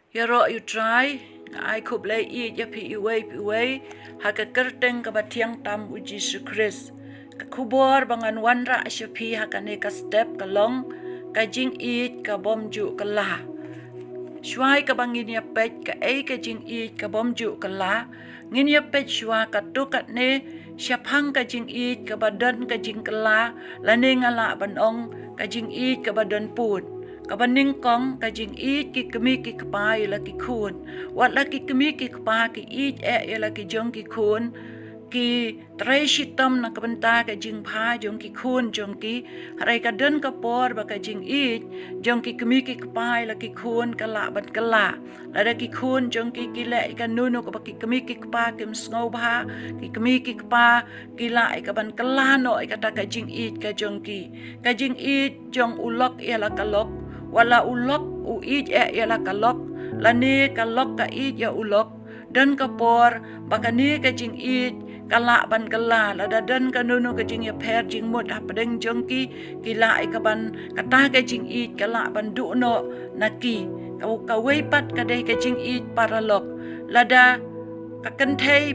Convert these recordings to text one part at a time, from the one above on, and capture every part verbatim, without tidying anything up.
Ïaroh ïa U Trai. Nga ai khublei ïa phi iwei pa iwei ha ka kyrteng kaba thiang tam U Jisu Khrist. Ka khubor ba ngan wanrah sha phi ha kane ka step ka long ka jingïeit ka bym ju kylla. Shuwa kaba ngin ïa peit kaei ka jingïeit ka bym ju kylla, ngin ïa peit shuwa katto katne shaphang ka jingïeit kaba don ka jingkylla, lane nga lah ban ong ka jingïeit kaba don pud. Kaba nyngkong, ka jingïeit ki kmie ki kpa ïa la ki khun. Wat la ki kmie ki kpa ki ïeit eh ïa la ki jong ki khun, ki trei shitom na ka bynta ka jingbha jong ki khun jong ki. Hynrei ka don ka por ba ka jingïeit jong ki kmie ki kpa ïa la ki khun ka lah ban kylla. Lada ki khun jong ki ki leh ïa kano kano kaba ki kmie ki kpa kim sngewbha, ki kmie ki kpa ki lah ïa ka ban kylla noh ïa kata ka jingïeit ka jong ki. Ka jingïeit jong u lok ïa la ka lok, wat la u lok u ïeit eh ïa la ka lok, lane ka lok ka ïeit ïa u lok. Don ka por ba kane ka jingïeit ka lah ban kylla, lada don kano kano ka jingïapher jingmut hapdeng jong ki, ki lah ïa ka ban, kata ka jingïeit ka lah ban duh noh na ki. Ka, kawei pat ka dei ka jingïeit paralok. Lada ka kynthei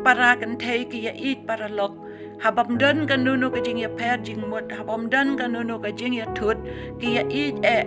para kynthei ki ïa ïeit paralok, ha bym don kano kano ka jingïapher jingmut, ha bym don kano kano ka jingïathut, ki ïa ïeit eh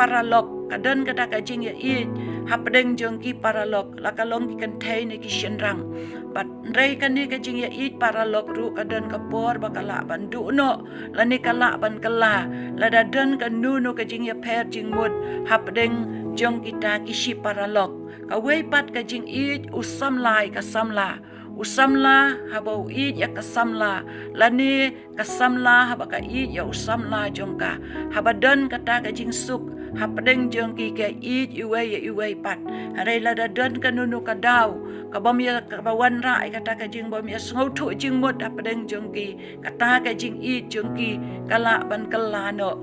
paralok. Ka don kata ka jingïaieit hapdeng jong ki paralok, la ka long ki kynthei ne ki shynrang. Bad hynrei kane ka jingïaieit paralok ruh ka don ka por ba ka lah ban duh noh, lane ka lah ban kylla, lada don kano kano ka jingïapher jingmut hapdeng jong kita ki shi paralok. Kawei pat ka jingïeit u samla ïa ka samla. U samla haba u ïeit ïa ka samla, lane ka samla haba ka ïeit ïa u samla jong ka. Haba don kata ka jingsuk hapdeng jong ki, ka ïeit iwei ïa iwei pat. Hynrei lada don kano kano ka daw ka bym ïa, kaba wanrah ïa kata ka jingbym ïa sngewthuh jingmut hapdeng jong ki, kata ka jingïeit jong ki ka lah ban kylla noh.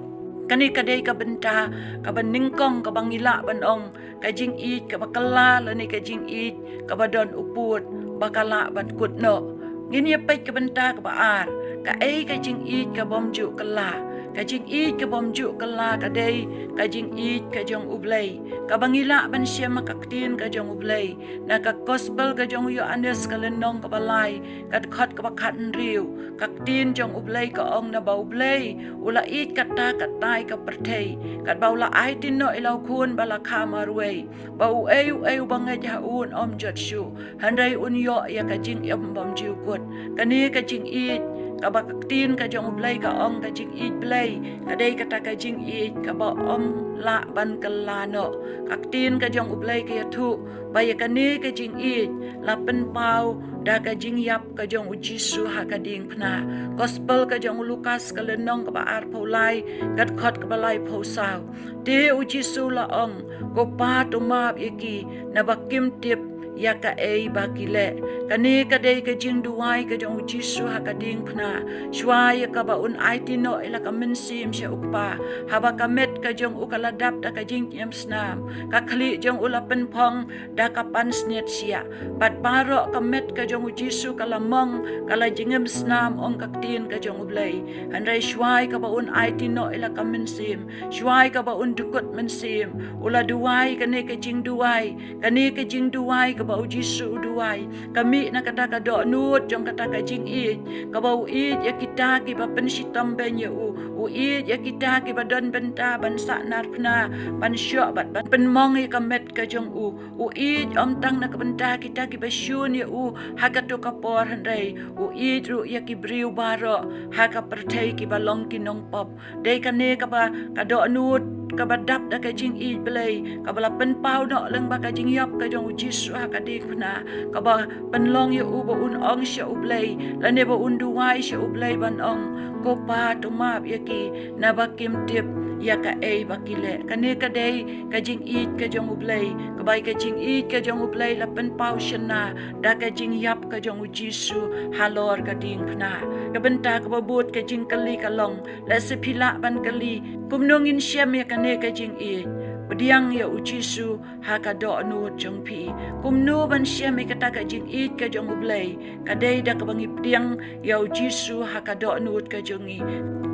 Kane ka dei ka bynta kaba nyngkong kaba ngi lah ban ong ka jingïeit kaba kylla, lane ka jingïeit kaba don u pud ba ka lah ban kut noh. Ngin ïa peit ka bynta kaba ar, kaei ka jingïeit ka bym ju kylla. Ka jingïeit ka bym ju kylla ka dei ka jingïeit ka jong U Blei. Kaba ngi lah ban shem ha ka ktien ka jong U Blei, na ka gospel ka jong u Ïoannis ka lynnong kaba lai, ka dkhot kaba khathynriew. Ka ktien jong U Blei ka ong, naba U Blei u la ïeit katta katta ïa ka pyrthei, katba u la aiti noh ïa la u khun ba la kha marwei, ba uei uei uba ngeit ha u un ym jot shuh, hynrei un ïoh ïa ka jingim bymjukut. Kane ka jingïeit, kaba ka ktien ka jong U Blei ka ong ka jingïeit Blei, ka dei kata ka jingïeit kaba ym lah ban kylla noh. Ka ktien ka jong U Blei ka ïathuh ba ïa kane ka jingïeit la pynpaw da ka jingïap ka jong U Jisu ha ka diengphna. Gospel ka jong u Lukas ka lynnong kaba arphew lai, ka dkhot kaba laiphew saw. Te U Jisu u la ong, ko Pa, to map ïa ki, naba kim tip ïa kaei ba ki leh. Kane ka dei ka jingduwai ka jong U Jisu ha ka diengphna, shuwa ïa kaba un aiti noh ïa la ka mynsiem sha U Kpa. Haba ka met ka jong u ka la dap da ka jingim snam, ka khlieh jong u la pynphong da ka pansngiat shiah. Bad baroh ka met ka jong U Jisu ka la mong, ka la jingim snam, ong ka ktien ka jong U Blei. Hynrei shuwa ïa kaba un aiti noh ïa la ka mynsiem, shuwa ïa kaba un dkut mynsiem, u la duwai kane ka jingduwai. Kane ka jingduwai kaba U Jisu u duwai ka mih na kata ka dohnud jong kata ka jingïeit, kaba u ïeit ïa kita kiba pynshitom beiñ ïa u, u ïeit ïa kita kiba don bynta ban sahnarphna, ban shoh bad ban pynmong ïa ka met ka jong u. U ïeit ym tang na ka bynta kita kiba shun ïa u ha kato ka por, hynrei u ïeit ruh ïa ki briew baroh ha ka pyrthei kiba long ki nongpop. Dei kane kaba, ka dohnud kaba dap da ka jingïeit Blei, kaba la pynpaw noh lyngba ka jingïap ka jong U Jisu ha ka diengphna, kaba pynlong ïa u ba un ong sha U Blei, lane ba un duwai sha U Blei ban ong, ko Pa, to map ïa ki, naba kim tip ïa kaei ba ki leh. Kane ka dei ka jingïeit ka jong U Blei, kaba ïa ka jingïeit ka jong U Blei la pynpaw shynna da ka jingïap ka jong U Jisu halor ka diengphna. Ka bynta kaba bud ka jingkylli ka long, lehse phi lah ban kylli, kumno ngin shem ïa kane ka jingïeit? Pdiang ïa U Jisu ha ka dohnud jong phi. Kumno ban shem ïa kata ka jingïeit ka jong U Blei? Ka dei da kaba ngi pdiang ïa U Jisu ha ka dohnud ka jong ngi.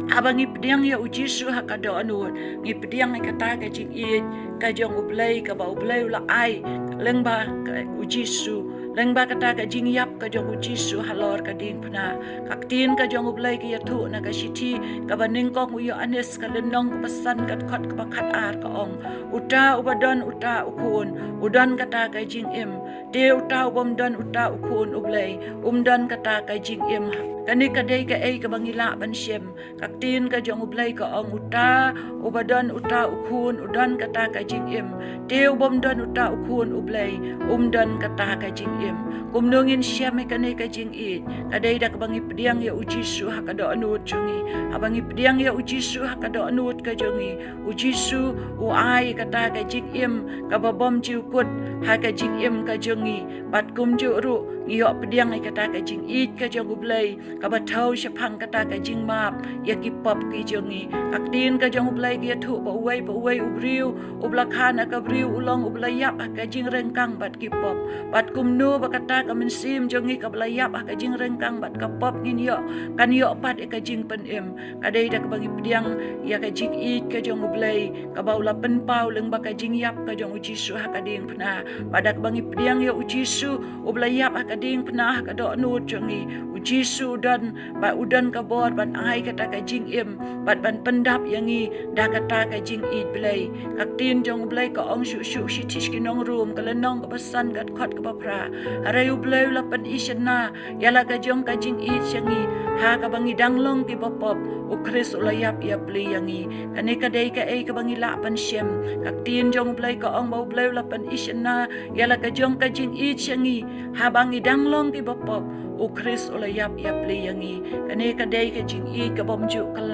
Haba ngi pdiang ïa u Jisu ha ka dohnud, ngi pdiang ïa kata ka jingïeit ka jong u Blei, kaba u Blei u la ai lyngba ka, u Jisu, lyngba kata ka jingïap ka jong u Jisu halor ka diengphna. Ka ktien ka jong u Blei ka ïathuh na ka shithi kaba nyngkong u Ïoannis, ka lynnong kaba san, ka dkhot kaba khatar, ka ong: Uta uba don uta u Khun u don kata ka jingim, te uta u bym don uta u Khun u Blei um don kata ka jingim. Kane ka dei kaei kaba ngi lah ban shem. Ka ktien ka jong u Blei ka ong: Uta uba don uta u Khun u don kata ka jingim, te u bym don uta u Khun u Blei um don kata ka jingim. Kumno ngin shem ïa kane ka jingïeit? Ka dei da kaba ngi pdiang ïa u Jisu ha ka dohnud jong ngi. Haba ngi pdiang ïa u Jisu ha ka dohnud ka jong ngi, u Jisu u ai kata ka jingim kaba bymjukut ha ka jingim ka jong ngi. Bad kumjuh ruh ngi ïoh pdiang ïa kata ka jingïeit ka jong u Blei kaba thew shaphang kata ka jingmap ïa ki pop ki jong ngi. Ka ktien ka jong u Blei ka ïathuh ba uwei pa uwei u briew uba la kha na ka briew u long uba la ïap ha ka jingryngkang bad ki pop. Bad kumno ba kata ka mynsiem jong ngi kaba la ïap ha ka jingryngkang bad ka pop ngin ïoh, kan ïoh pat ïa ka jingpynim. Ka dei da kaba ngi pdiang ïa ka jingïeit ka jong u Blei kaba u la pynpaw lyngba ka jingïap ka jong u Jisu ha ka diengphna. Bad da kaba ngi pdiang ïa u Jisu uba la ïap ha ka diengphna ha ka dohnud jong ngi, u Jisu u don, ba u don ka bor ban ai kata ka jingim bad ban pyndap ïa ngi da kata ka jingïeit Blei. Ka ktien jong u Blei ka ong shuh shuh, shithi sha ki nong Rom, ka lynnong kaba san, ka dkhot kaba phra: Hynrei u Blei u la pyni shynna ïa la ka jong ka jingïeit sha ngi, ha kaba ngi dang long kiba pop, u Khrist u la ïap ïapli ïa ngi. Kane ka dei kaei kaba ngi lah ban shem. Ka ktien jong u Blei ka ong ba u Blei u la pyni shynna ïa la ka jong ka jingïeit sha ngi, haba ngi dang long kiba pop, u Khrist u la ïap ïapli ïa ngi. Kane ka dei ka jingïeit ka bymjukut,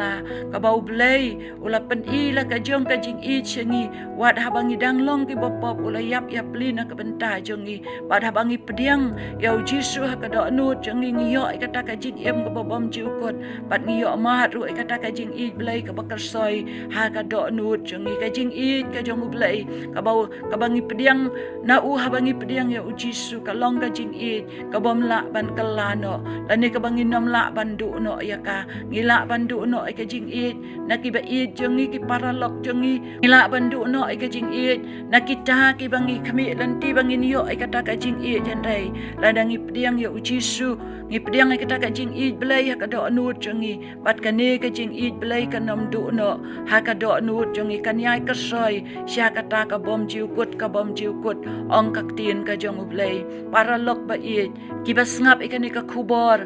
kaba u Blei u la pyni la ka jong ka jingïeit sha ngi, wat haba ngi dang long kiba pop u la ïap ïapli na ka bynta jong ngi. Bad haba ngi pdiang ïa u Jisu ha ka dohnud jong ngi, ngi ïoh ïa kata ka jingim kaba bymjukut, bad ngi ïoh mad ruh ïa kata ka jingïeit Blei kaba kyrsoi ha ka dohnud jong ngi. Ka jingïeit ka jong u Blei kaba, kaba ngi pdiang na u haba ngi pdiang ïa u Jisu ka long ka jingïeit ka bym lah ban kylla noh, lane kaba ngin ym lah ban duh noh ïa ka. Ngi lah ban duh noh ïa ka jingïeit na kiba ïeit jong ngi, ki paralok jong ngi. Ngi lah ban duh noh ïa ka jingïeit na kita kiba ngi khmih lynti ba ngin ïoh ïa kata ka jingïeit, hynrei lada ngi pdiang ïa u Jisu, ngi pdiang ïa kata ka jingïeit Blei ha ka dohnud jong ngi, bad kane ka jingïeit Blei kan ym duh noh ha ka dohnud jong ngi, kan ïai kyrsoi sha kata ka bymjukut, ka bymjukut, ong ka ktien ka jong u Blei. Paralok ba ïeit, kiba sngap ïa kane ka khubor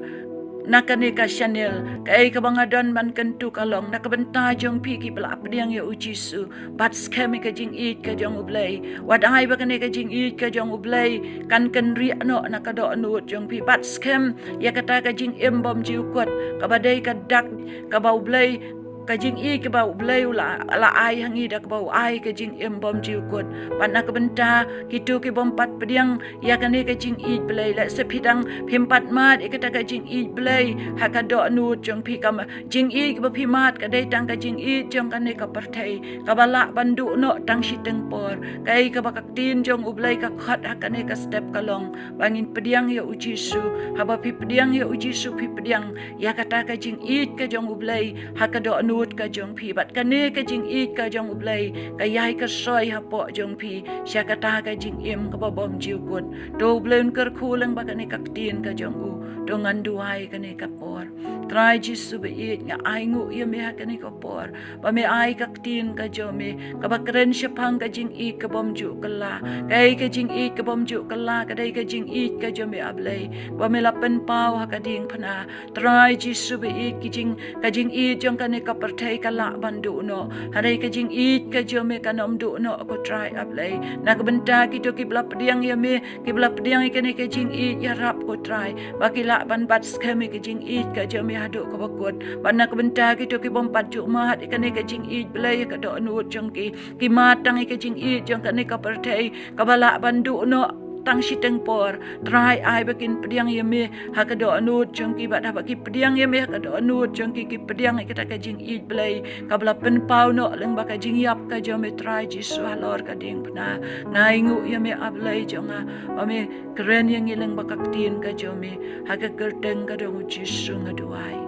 na kane ka channel, kaei kaba nga don ban kyntu ka long, na ka bynta jong phi kiba la pdiang ïa u Jisu, bad skhem ïa ka jingïeit ka jong u Blei. Wat ai ba kane ka jingïeit ka jong u Blei kan kynriah noh na ka dohnud jong phi, bad skhem ïa kata ka jingim bymjukut kaba dei ka dak kaba u Blei, ka jingïeit kaba u Blei u la, la ai ha ngi da kaba u ai ka jingim bymjukut. Bad na ka bynta kito ki bym pat pdiang ïa kane ka jingïeit Blei, lehse phi dang phim pat mad ïa kata ka jingïeit Blei ha ka dohnud jong phi, ka jingïeit kaba phi mad ka dei tang ka jingïeit jong kane ka pyrthei kaba lah ban duh noh tang shiteng por. Kaei kaba ka ktien jong u Blei ka khot ha kane ka step ka long ba ngin pdiang ïa u Jisu. Haba phi pdiang ïa u Jisu, phi pdiang ïa kata ka jingïeit ka jong u Blei ha ka dohnud ka jong phi, bad kane ka jingïeit ka jong u Blei ka ïai kyrsoi hapoh jong phi sha kata ka jingim kaba bymjukut. To u Blei un kyrkhu lyngba kane ka ktien ka jong u. To ngan duwai kane ka por. Trai Jisu ba ïeit, nga ainguh ïa me ha kane ka por ba me ai ka ktien ka jong me kaba kren shaphang ka jingïeit ka bymjukut. Kaei ka jingïeit ka bymjukut? Ka dei ka jingïeit ka jong me, A Blei, ba me la pynpaw ha ka diengphna. Trai Jisu ba ïeit, ki jing, ka jingïeit jong kane ka pyrthei ka lah ban duh noh, hynrei ka jingïeit ka jong me kan ym duh noh, ko Trai, A Blei. Na ka bynta kito kiba la pdiang ïa me, kiba la pdiang ïa kane ka jingïeit ïarap, ko Trai, ba ki lah ban bat skhem ïa ka jingïeit ka jong me haduh kaba kut. Bad na ka bynta kito ki bym pat ju mad ïa kane ka jingïeit, Blei, ha ka dohnud jong ki, ki mad tang ïa ka jingïeit jong kane ka pyrthei kaba lah ban duh noh tang shiteng por. Trai, ai ba kin pdiang ïa me ha ka dohnud jong ki, bad haba ki pdiang ïa me ha ka dohnud jong ki, ki pdiang ïa kata ka jingïeit, Blei, kaba la pynpaw noh lyngba ka jingïap ka jong me, Trai Jisu, halor ka diengphna. Nga ainguh ïa me, A Blei jong nga, ba me kren ïa ngi lyngba ka ktien ka jong me. Ha ka kyrteng ka jong u Jisu nga duwai.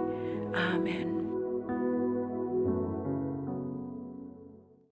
Amen.